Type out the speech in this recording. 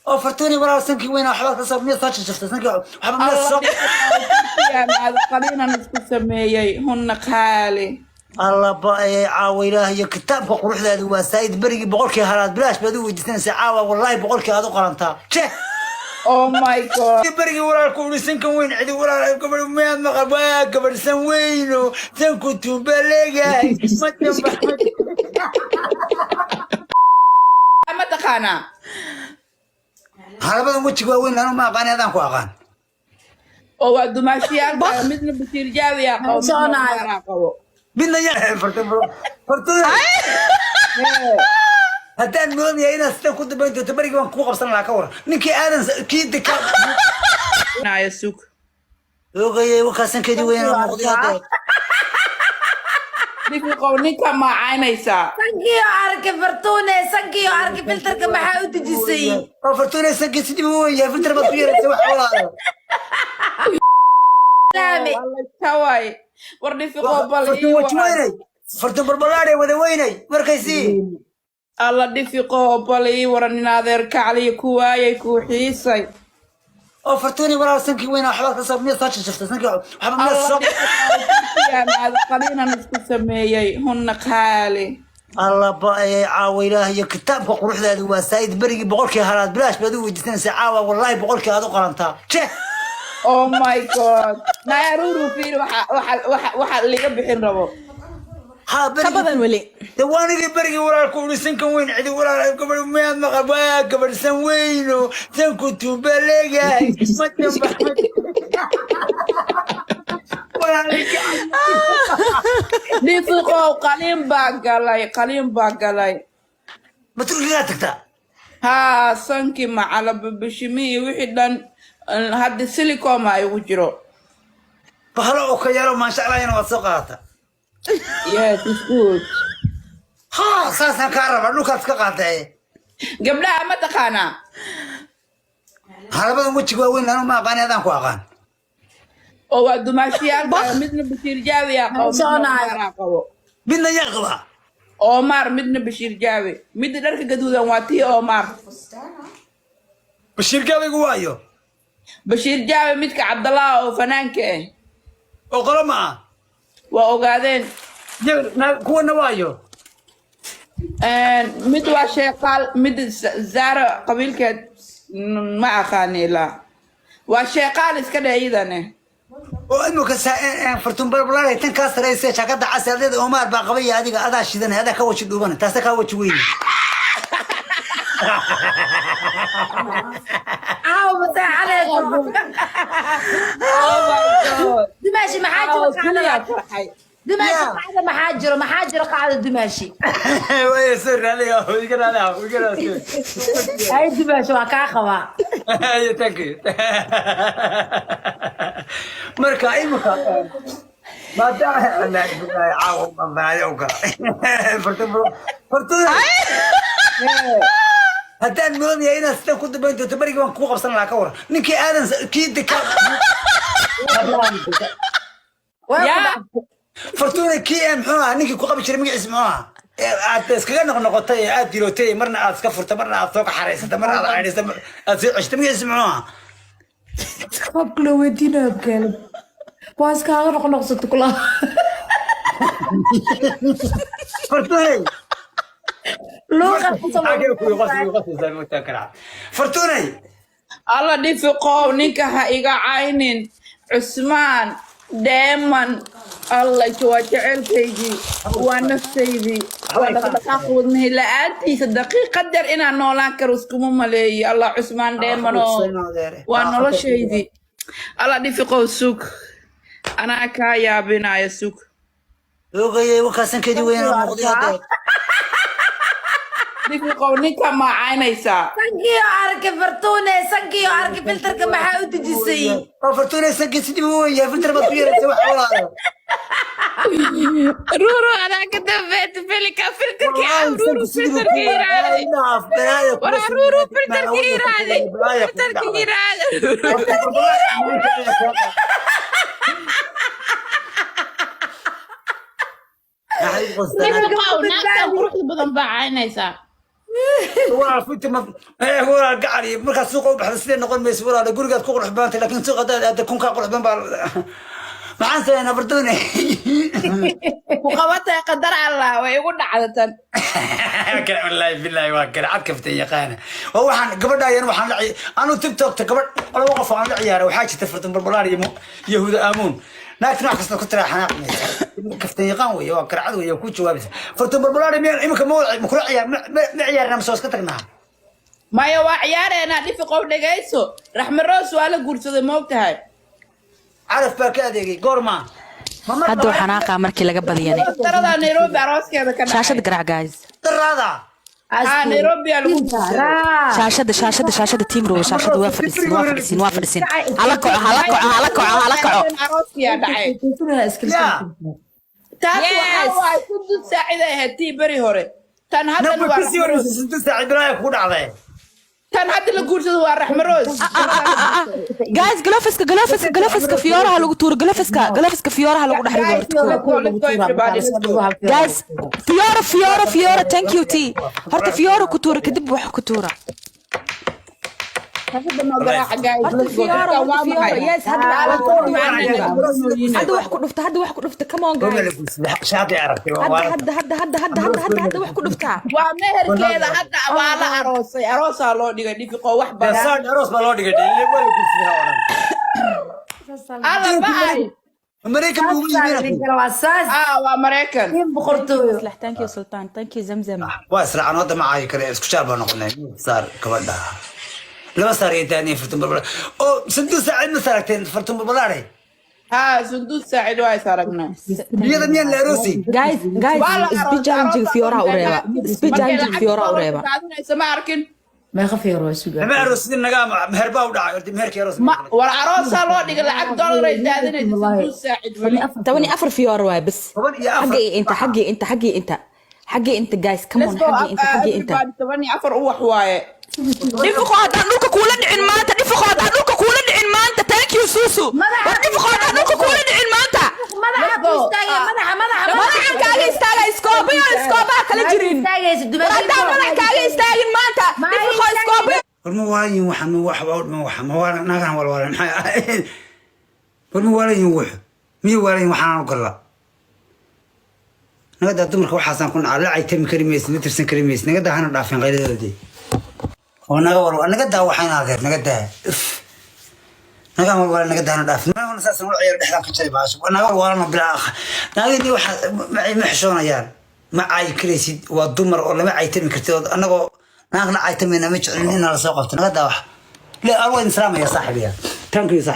Oo Fartuuni, walaal, sankii weynaa waxbaad ka soo, miyaad soo jajaftay sankii? Waxba miyaad soo Alla, qaliinan isku sameeyey, hunna qaali. Alla ba-ee, caawa ilaah iyo kitaabka quruxdaadu waa saa'id. Berigii 100-kii halaad bilaash baad u weydiisanaysaa, caawa wallaahi 100-kii aad u qalantaa je. Oh my God. Berigii walaalku uri sankan weyn cidi, walaal, gabadh miyaad maqal? Waa gabadh san weyno, sanku tuuba leeyahay ma jamba. Ma taqaanaa? Halabadan wejiga waaweyn anu ma aqaan, adaan ku aqaan. Oo waa dumaashiyaalka, midna Bashiir Jaawiyaa qabo, midna Soonaayo. Umaaraa qabo. Midna yaa? Fartuun, haddaan moodaya inaad sidan ku dambayn doonto, berigii baan kuu qabsan lahaa. Ka waran ninkii aadan kii deka? Naya, sug. Oogayay, wakaa sankeedii weynaa muuqday hadda. Dhifiqow, ninka ma caynaysaa? Sankiyo arki, Fartuune, sankiyo arki, filterka maxaa u dejisay? Oo Fartuune, sankii sidii u weyn yahay, filter baad ku yeeraysay wax walaalo. Laami. Kaway, war dhifiqow, bal ii Fartuun waji waran. Weynay Fartuun barbalaadhe wada weynay warkaysii. Alla, dhifiqow, bal ii waran in adeer kacliya ku waayay, kuu xiisay. Oo Fartuuni, walaal, sankii weynaa waxbaad ka soo, miyaad soo jajaftay sankii? Waxba miyaad soo Alla, qaliinan isku sameeyey, hunna qaali. Alla ba-ee, caawa ilaah iyo kitaabka quruxdaadu waa saa'id. Berigii 100-kii halaad bilaash baad u weydiisanaysaa, caawa wallaahi 100-kii aad u qalantaa je. Oh my God, naya ruru, fiir, waxa liga bixin rabo. Ha. Ka badan weli. De waanigii berigii walaalku uri sankan weyn cidi, walaal, gabadh miyaad maqal? Waa gabadh san weyno, sanku tuuba leeyahay ma jamba. Dhifiqow, qaliin baa galay, qaliin baa galay. Ma Turkigaa tagtaa? Haa, sankii macala bishimihii wixii dhan, hadda silicone aa igu jiro. Bahalo oo ka yaro, maasha Allah, yana waad soo qaadata. Yes, it's good. Ha, saasaan kaa rabaa, dhulkaad iska qaadae. Gabdhaha ma taqaanaa? Halabadan wejiga waaweyn anu ma aqaan, adaan ku aqaan. Oo waa dumaashiyaalka, midna Bashiir Jaawiyaa qabo, midna Soonaayo. Umaaraa qabo. Midna yaa qabaa? Omar, midna Bashiir Jaawi, midda dharka gaduudan waa tii Omar. Bashiir Gaabigu waayo? Bashiir Jaawi, midka Cabdallah oo fanaanka ah. Oo qolo ma ah? Waa ogaadeen. Kuwana waayo? Mid waa Sheeqaal, mid Zaara qabiilkeed ma aqaani ilaa waa Sheeqaal iska dhe iyadane. Oo imika Fartuun Barbalaay, tan kaa saraysa, jaakada cas adeeda, Omar baa qabaya. Adiga adaa shidanay, adaa ka waji dhuubanay, taasa kaa waji weyne. Caawa maseexanayso. Oh my God. Dumaashi, maxaa jiro? Caawa qacda keliyaa farxay. Dumaashi. Yeah. Qacda maxaa jiro? Maxaa jiro qacda, dumaashi? Way sorry, aniga iga raali, iga raali. Ay, dumaashi, waa kaa qabaa. Thank you. Marka imika maadaama caawa u gala Fartuun, haddaan moodaya inaad sidan ku dambayn doonto, berigii baan kuu qabsan lahaa. Ka waran ninkii aadan kii deka? Waa ku yaa dhacday. Fartuuna, kii muxuu ahaa ninkii ku qabi jiray? Magaciisa muxuu ahaa? Ee aad iskaga noqnoqotay ee aad dilootay, marna aad iska furtay, marna aad soo kaxaraysatay, marna aad caydhisay, aad soo ceshtay, magaciisa muxuu ahaa? Qaabka loo weydiinayo abkaalab waa iskaaga noqnoqsato kula. Fartuunay. Luuqa. Fartuunay. Alla, dhifiqow, ninka ha iga caynin, Cusmaan Dheeman. Alla, waa jecelkaygii, waa naftaydii, waa dhaqdhaqaaq wadnahay. La-aantiisa daqiiqad yar inaan noolaan karo iskuma maleeyi. Allah, Cusmaan Dheemano waa noloshaydii. Alla, dhifiqow, sug, anaa kaa yaabinaya, sug. Oogayay, wakaasankeedii weynaa muuqday hadda. Dhifiqow, ninka ma caynaysaa? Sankiyo arki, Fartuune, sankiyo arki, filterka maxaa u dejisay? Oo Fartuune, sankii sidii u weyn yahay, filter baad ku yeeraysay wax walaalo. Ruru, adaa ka dambeeta filika filterkii. Ruru, filterka iraadi. Waraa Ruru, filterka iraadi, filterka iraadi. Dhifiqow, naagtan quruxda badan baa caynaysaa. Walaal funti ma walaal gacal iyo markaad suuqa u baxdo sidee noqon mayso walaal. Gurigaad ku qurux badantay, laakiin suuqa haddaad aadda kunkaa qurux badan baa. Maxaan sameynaa, fartuune? Ku qabatay qadar Allah, way igu dhacda tan. Kale wallaahi billahi waa kale cad kaftan yaqaana oo waxaan gabadha ayaan waxaan la anu TikTokta gabadh laba qof aan la ciyaaray. Waxaa jirta Fartun Balbalaar iyo Yahuuda Aamuun. Naagtina wax kasta ku tiraa xanaaq maysa. Kaftan yaqaan weeye, waa garcad weeye, ku jawaabaysa. Fartun Balbalaar miyaan imika ma kula ciyaar ma ciyaarna mise waa iska tagnaa? Maya, waa ciyaareenaa. Dhifiqow, dhegayso, Raxme Roos waa la guursaday, ma og tahay? Caraf baa ka adeegay goorma? Hadduu xanaaqaa markii laga badiyane. Taradaa Nairobi arooskeeda ka Shaashada dhacay. garaac, guys. Daraada. Haa, Nairobi aa lagu guursaday. Shaashada, shaashada, shaashada, team row, shaashada. Waa fadhisin, waa fadhisin, waa fadhisin. Hala kaco, hala kaco, hala kaco, hala kaco. Arooskiyaa dhacay. Taas waxaa Yes. waay Sundus Saacid ay ahayd tii beri hore. Tan haddana Nabba waa kusii Raxme Roos. horreysay Sundus Saacid bilaaya kugu dhacday. Tan hadda la guursado waa Raxme Roos. Guys, gloveska, gloveska, gloveska fiyooraha lagu tuuro. Gloveska, gloveska fiyooraha lagu dhex rido. Guys, Horta let's go, let's go, everybody, let's go. Guys, fiyoora, fiyoora, fiyoora. Thank you t. Horta fiyoora ku tuura, kadib wax ku tuura. Shaashada noo garaaca, guys. Horta Let's go. fiyoora. Dadkan Horta waa fiyoora. maxay? Yes, hadda hadda wax ku dhufta, hadda wax ku dhufta. Come on, Goorma la guys. guursaday? Shaaqii aragtay waa Hadda, hadda, hadda, hadda, hadda, hadda, hadda, hadda wax ku dhuftaa. Waa meherkeeda hadda, waa la aroosay, aroosaa loo dhigay, Dhifiqo, wax badan. Saan aroos baa loo dhigay, waa la guursaday ha odhan. Alla ba'ay. Maraykan buu ugu yimid. Ah, waa Maraykan. Maslax, thank you Sultan, thank you Zamzam. Waa israacan hadda, ma caayi kale, isku jaar baa noqonay. Saar gabadha laba saar iyo daaniya Fartun Balbalaar oo Sundus Saacid ma saragteen, Fartun Balbalaare? Haa, Sundus Saacid waa is aragnaa. Iyada miyaan la aroosay? Guys, guys. Waa la Speed aroosay. challenge. Aroosaa Fiyooraha u reeba, speed markay challenge. lacag Fiyooraha u reeba. daadinaysa ma arkin. Meeqa fiyoor waa sugaa? Lama aroosidin nagaa, meher baa u dhacay horta, meherkii aroos. Ma war aroosaa loo dhigay, lacag dolaray daadinaysa Sundus Saacid weli. 14 fiyoor waay bas. 14. Xagga iyo inta, xagga iyo inta, xagga iyo inta, xagga iyo inta. Guys, come on. Let's go. Xagga iyo inta, xagga iyo inta. Everybody, 14 uwax waaye. Dhifiqo, haddaan dhulka kuula dhicin maanta, Dhifiqo, haddaan dhulka kuula dhicin maanta. Thank you Susu. War Dhifiqo, haddaan dhulka kuula dhicin maanta. Madaxa ku istaagay, madaxa, madaxa. Madaxan kaaga istaaga, iskoobayo iskoobaha kala jirin. War haddaan madax kaaga istaagin maanta, Dhifiqo, iskoobayo. War ma waayin waxa ma wax ma wax ma waa naagahan walwaalan maxay? War ma waalayin wax miya waalayin? Waxaan u galla nagadaa dumarka, waxaasaan ku nacaa. La caytami kari maysid, la tirsan kari maysid. Nagadaa, hana dhaafin qayladoodii oo naga war nagadaa. Waxaan adeer nagadaa, if nagaa walwaala, nagadaa, hana dhaafin. Mana saasaan ula ciyaar, dhexdaan ka jaray baasho. Naga walwaalano bilaa naagini waxa ma xishoonayaan. Ma caayi karaysid, waa dumar oo lama caytami kartid. Oo annagoo naag la caytamayna ma jecelin inaa lasoo qabto. Nagadaa wax le. Waa idin salaamaya, saaxiibaya. Thank you, saaxiib.